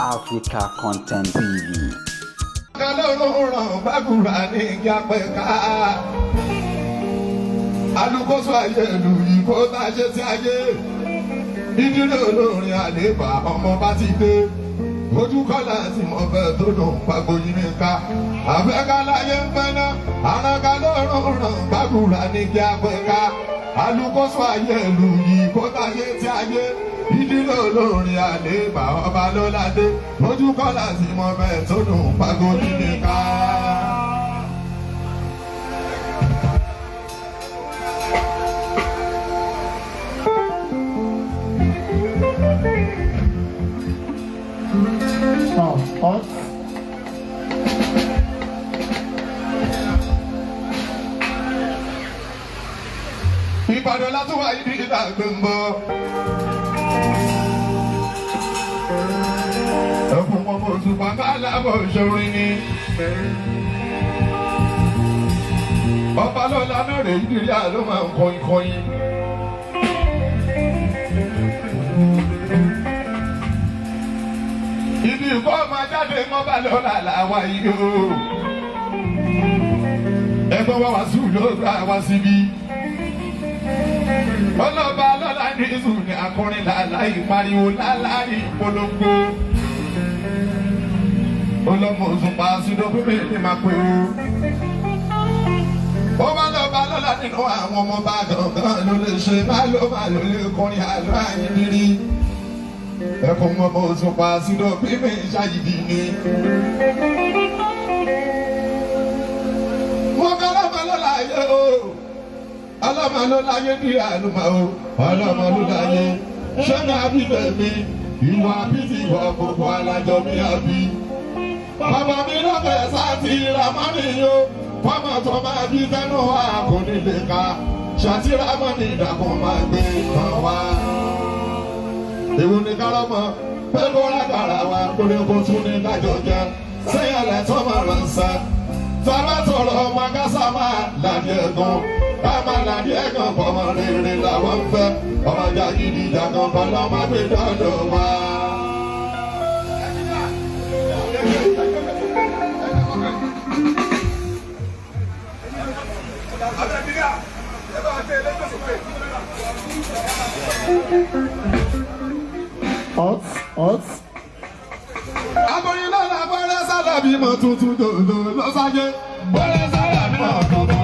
Africa Content TV. Kálọ́run ràn bákùrà ní ìyàpẹ̀ ká. Alùkóso ayé ìlú yìí kó tá a ṣe sí ayé. Ìdílé olórin àlébà ọmọ bá ti dé. Ojú kọ́lá tí mo fẹ́ tó dùn pàgọ́ yìí mi ká. Àfẹ́káláyé ń fẹ́ náà. Àràkà lọ́rùn ràn bákùrà ní ìyàpẹ̀ ká. Alùkóso ayé ìlú yìí kó tá a ṣe sí ayé. Ìdílé olórin àlébà ọba lọ́ládé. Ojú kọ́lá tí mo fẹ́ tó dùn pàgọ́ yìí mi ká. Oh, hot. Ìbàdàn látúwà ibi ìdàgbé ń bọ̀. Ẹkùn ọmọ òṣùpá bá lábọ̀ ìṣorin ni. Ọba lọ́la náà rè ìdírí àlọ́ máa ń kọyin kọyin. Ibi ìkọ́ máa jáde mọ́ba lọ́la làwa yìí o. Ẹgbọ́n wa wá sùn ló gbà wá síbí. Ọlọ́ba lọ́la ní sùn ní akọrin làláì pariwo láláì polongo. Ọlọ́mọ òṣùpá sídọ́gbọ́n ní máa pé o. Ó bá lọ́ba lọ́la nínú àwọn ọmọ bá gangan ló lè ṣe má ló má ló lè kọrin àlọ́ àyíndírí. Ẹkùn ọmọ òṣùpá sídọ́gbọ́n mi ṣàyídì ni. Mo kọ́ lọ́mọ lọ́la yẹ o, ọlọ́mọ ló láyé bí àlùmọ́ o, ọlọ́mọ ló láyé sẹ́mi àbíbẹ̀ mi ìwà bí ti wà gbogbo alájọ mi àbí. Bàbá mi lọ́fẹ̀ẹ́ sáàtì ramọ́nì yo, fọ́mọ tó máa bí sẹ́nu wa kò ní lè ka, ṣàtì ramọ́nì ìdàkùn máa gbé kan wá. Èwo ni kárọ́mọ pé kó rákàrà wa kó ní kó tún ní kájọ jẹ, sẹ́yìn alẹ́ tó máa rán sẹ́. Tọ́lá tọ̀rọ̀ ọmọ kásá máa làdí ẹ̀gàn. Káma làdí ẹ̀gàn fọmọ rere làwọn ń fẹ́. Ọmọ jàgídí jàgàn kọ́ lọ́ máa gbé dọ́dọ̀ wá. Hot, hot. Aboyin lọ́la bọ́lá sálábì mọ̀ tuntun dòdò lọ́sàgé. Bọ́lá sálábì mọ̀ tuntun